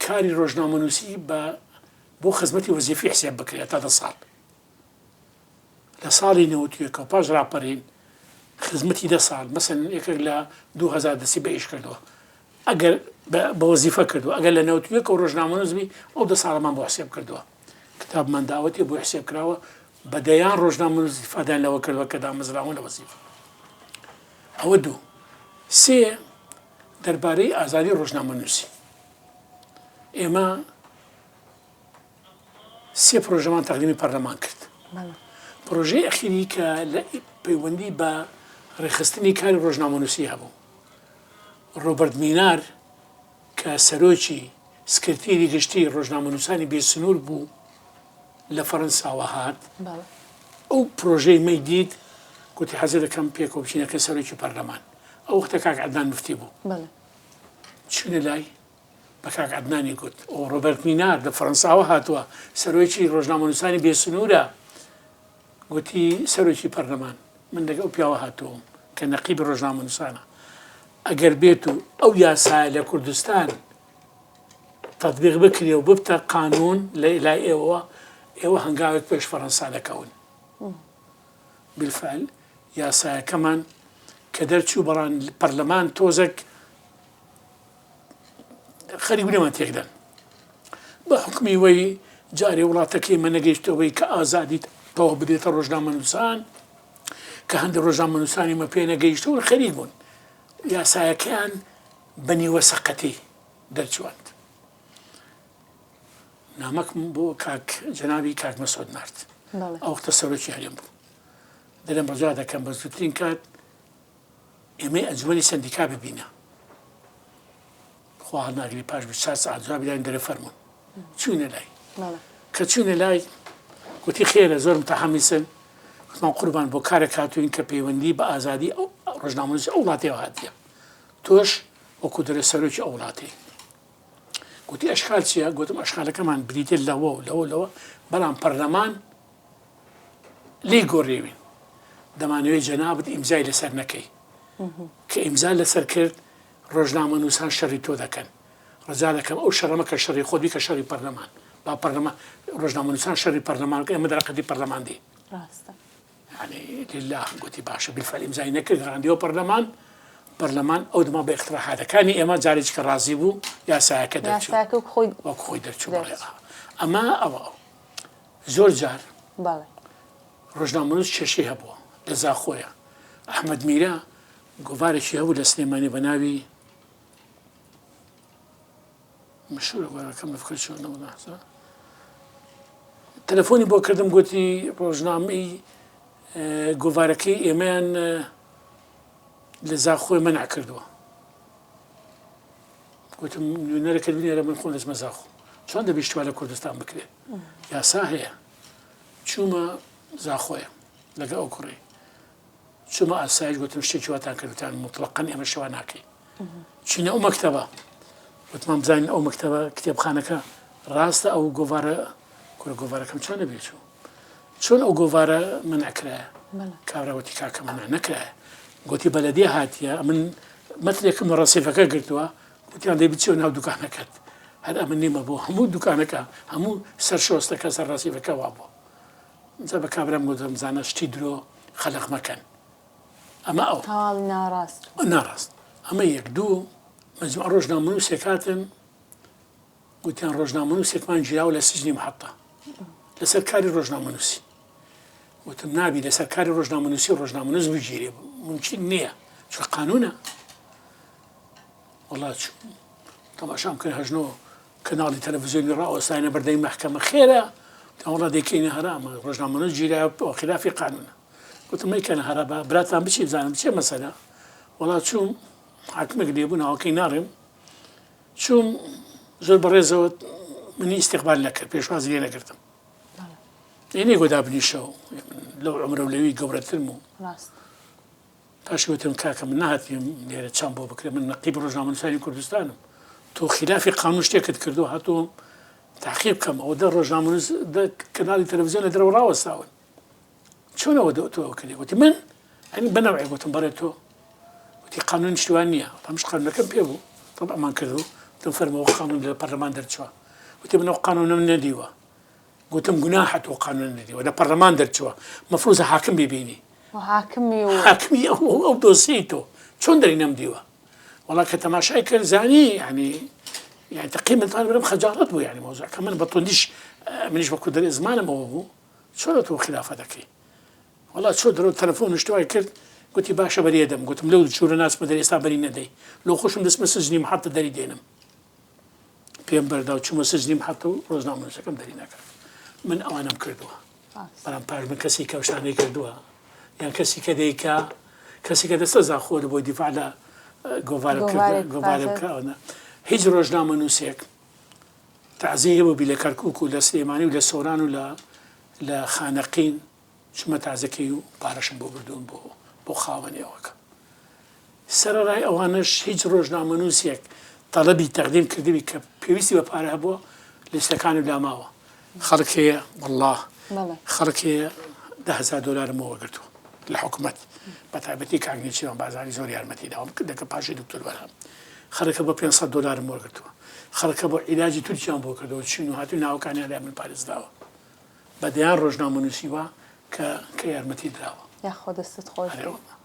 کاری ڕۆژنامەنووسی بە بۆ خزمەتی وەزیفی حسێب بکرێت هەتا دە ساڵ. لە ساڵی نەوەتویەکەوە پاش ڕاپەرین خزمەتی دە ساڵ مەسەن یەکێک لە 2000 دەستی بە ئیش کردووە ئەگەر بە وەزیفە کردووە ئەگەر لە نەوەتویەکەوە ڕۆژنامەنووس بی ئەو دە ساڵەمان بۆ حسێب کردووە کتابمان داوەتێ بۆ حسێب کراوە بە دەیان ڕۆژنامەنووس ئیستیفادەیان لەوە کردووە کە دامەزراون لە وەزیفە ئەوە دوو سێ دەربارەی ئازادی ڕۆژنامەنووسی ئێمە سێ پرۆژەمان تەقدیمی پەرلەمان کرد. پرۆژەی ئەخیری کە لە پەیوەندی بە ڕێکخستنی کاری ڕۆژنامەنووسی هەبوو. ڕۆبەرت مینار کە سەرۆکی سکرتیری گشتی ڕۆژنامەنووسانی بێسنوور بوو لە فەرەنساوە هات ئەو پرۆژەی مەی دیت گوتی حەزر دەکەم پێکەوە بچینەکە سەرۆکی پەرلەمان ئەو وەختە کاک عەدنان مفتی بوو چوونە لای بە کاک عەدنانی گوت، ئۆ ڕۆبەرت مینار لە فەرەنساوە هاتووە، سەرۆکی ڕۆژنامەنووسانی بێ سنوورە. گوتی، سەرۆکی پەرلەمان، من لەگەڵ ئەو پیاوە هاتووم کە نەقیبی ڕۆژنامەنووسانە. ئەگەر بێت و ئەو یاسایە لە کوردستان تەتبیق بکرێ و ببتە قانوون لە لای ئێوەوە، ئێوە هەنگاوێک پێش فەرەنسا دەکەون. بالفعل یاسایەکەمان کە دەرچوو، بەڵام پەرلەمان تۆزێک خەریک بوو لێمان تێکدەن بە حکمی وەی جارێ وڵاتەکەی مە نەگەیشتەوەی کە ئازادی تەواو بدرێتە ڕۆژنامەنووسان کە هەندێک ڕۆژنامەنووسانی مە پێ نەگەیشتەوە خەریک بوون یاسایەکەیان بە نیوە سەقەتی دەرچواند نامەکم بۆ کاک جەنابی کاک مەسعود نارد ئەو وەختە سەرۆکی هەرێم بوو دەرم ڕجا دەکەم بە زووترین کات ئێمەی ئەنجومەنی سەندیکا ببینە. خوا هەڵناگری پاش 24 سەعات جوابی داین دەرێ فەرموون. چووینە لای. کە چووینە لای گوتی خێرە زۆر متحەمیسن. گوتمان قوربان بۆ کارێک هاتووین کە پەیوەندی بە ئازادی ئەو ڕۆژنامەنووسی ئەو وڵاتەوە هاتیە. تۆش وەکو دەرێ سەرۆکی ئەو وڵاتەی. گوتی ئەشکال چییە؟ گوتم ئەشکالەکەمان بریتیە لەوە و لەوە لەوە بەڵام پەرلەمان لێی گۆڕیوین دەمانەوێت جەنابت ئیمزای لەسەر نەکەی کە ئیمزا لەسەر کرد ڕۆژنامەنووسان شەڕی تۆ دەکەن ڕجا دەکەم ئەو شەڕە مەکە شەڕی خۆت بیکە شەڕی پەرلەمان با پەرلەمان ڕۆژنامەنووسان شەڕی پەرلەمان بکەن ئێمە دەرەقەتی پەرلەمان دێین ڕاستە یعنی لله گوتی باشە بالفعل ئیمزای نەکرد گەڕاندیەوە پەرلەمان پەرلەمان ئەو دەما بە اقتراحاتەکانی ئێمە جارێکی کە ڕازی بوو یاسایەکە دەرچوو یاساکە وەک خۆی وەک خۆی دەرچوو بەڵێ ئەمە ئەوە ئەو زۆر جار ڕۆژنامەنووس کێشەی هەبووە لە زاخۆیە ئەحمەد میرە گۆڤارێکی هەبوو لە سلێمانی بە ناوی مشهورە گۆڤارەکەم لە فکر چۆن نەبوو تەلەفۆنی بۆ کردم گوتی ڕۆژنامەی گۆڤارەکەی ئێمەیان لە زاخۆی مەنع کردووە گوتم نوێنەرەکەت بنێرە من خۆم دەچمە زاخۆ چۆن دەبی شتوا لە کوردستان بکرێ یاسا هەیە چوومە زاخۆیە لەگە ئەو کوڕی چوومە ئاسایش گوتم شتێکی واتان کردتان مطلقەن ئێمە شتوا ناکەین چینە ئەو مەکتەبە وتمان بزانین ئەو مەکتەبە کتێبخانەکە ڕاستە ئەو گۆڤارە کورە گۆڤارەکەم چۆن دەبێت چوو چۆن ئەو گۆڤارە مەنع کرایە؟ کابرا وتی کاکە مەنع نەکرایە. گوتی بەلەدیە هاتیە ئەمن مەترێکم لە ڕەسیفەکە گرتووە گوتیان دەی بچیەوە ناو دوکانەکەت. هەر ئەمن نیمە بۆ هەموو دوکانەکە هەموو سەر شۆستەکە سەر ڕەسیفەکە وابوو. جا بە کابرام گوتم زانە شتی درۆ خەلق مەکەن. ئەمە ئەو. هەواڵی ناڕاست. ناڕاست. ئەمە یەک دوو مەجموعە ڕۆژنامەنووسێک هاتن گوتیان ڕۆژنامەنووسێکمان گیراوە لە سجنی محەتە لەسەر کاری ڕۆژنامەنووسی وتم نابی لەسەر کاری ڕۆژنامەنووسی ڕۆژنامەنووس بگیرێ ممکن نییە چون قانونە وەڵا چوو تەماشام کرد هەژنۆ کەناڵی تەلەڤزیۆنی ڕاوەستاینە بەردەمی مەحکەمە خێرە تاوەڵا دەیکەینە هەرامە ڕۆژنامەنووس گیرا خلافی قانونە گوتم مەیکەنە هەرا با براتان بچی بزانم چیە مەسەلە وەڵا چووم حاکمێک لێبوو ناوەکەی ناڕێم چووم زۆر بەڕێزەوە منی ئیستیقبال نەکرد پێشوازی لێ نەکردم ئێ نەیگۆ دابنیشەوە لەو عمرە و لەوی گەورەترم و پاشی وتم کاکە من نهاتیم لێرە چام بۆ بکرێ من نەقیب ڕۆژنامەنووسانی کوردستانم تۆ خلافی قانون شتێکت کردو هاتووم تاقیب بکەم ئەوە دە ڕۆژنامەنووس دە کەناڵی تەلەڤزیۆن لە دەرەوە ڕاوەستاون چۆن ئەوە تۆ ئەو کردی وتی من ئەنی بەنەوعێ گوتم بەڵێ تۆ وتی قانون شتوان نییە ئەمش قانونەکەم پێ بوو طبعمان کرد و. گوتم فەرموو ئەو قانوونە لە پەرلەمان دەرچووە. گوتی من ئەو قانوونەم نەدیوە. گوتم گوناحە تۆ قانوونە نەدیوە لە پەرلەمان دەرچووە مەفروزە حاکم بیبینی. حاکمی و حاکمی ئەو ئەو دۆسیەی تۆ چۆن دەری نەمدیوە؟ وەڵا کە تەماشای کرد زانی یعنی یعنی تقریبا تان برم خەجاڵەت بوو یعنی مەوزوع کە من بە توندیش منیش وەکو دەرێ زمانم ئەوە بوو چۆن تۆ خلافە دەکەی وەڵا چۆ درۆ تەلەفۆن و شتوای کرد گوتی باشە بەری ئەدەم گوتم لەو جورە ناچمە دەرێ ئێستا بەری نەدەی لۆ خۆشم دەچمە سجنی محەتە دەری دێنم پێم بەردا و چوومە سجنی محەتە و ڕۆژنامەنووسەکەم دەری نەکرد من ئەوانەم کردووە بەڵام پاش من کەسی کە شتانەی کردووە یان کەسی کە دەیکا کەسی کە دەستە زاخۆ لە بۆی دیفاع لە گۆڤارە گۆڤارە بکەوە هیچ ڕۆژنامەنووسێک تەعزیەی هەبوو بی لە کەرکوک و لە سلێمانی و لە سۆران و لە لە خانەقین چومە تازەکەی و پارەشم بۆ بردوون بۆ بۆ خاوەنی ئەوەکە سەرەڕای ئەوانەش هیچ ڕۆژنامەنووسێک تەڵەبی تەقدیم کردبی کە پێویستی بە پارە هەبووە لیستەکانی لاماوە خەڵک هەیە والله خەڵک هەیە دههزار دلارم وەگرتووە لە حکومەت بە تایبەتی کاک نێچیروان بارزانی زۆر یارمەتی داوم کرد دەکە پاشی دکتۆر بەرهەم خەڵکە بۆ 500 دلارم وەرگرتووە خەڵکە بۆ عیلاجی تورکیان بۆ کردەوە چین و هاتوو ناوەکانیان لای من پارێزراوە بە دەیان ڕۆژنامەنووسی وا کە کە یارمەتی دراوە یاخوا دەستت خۆش بێت.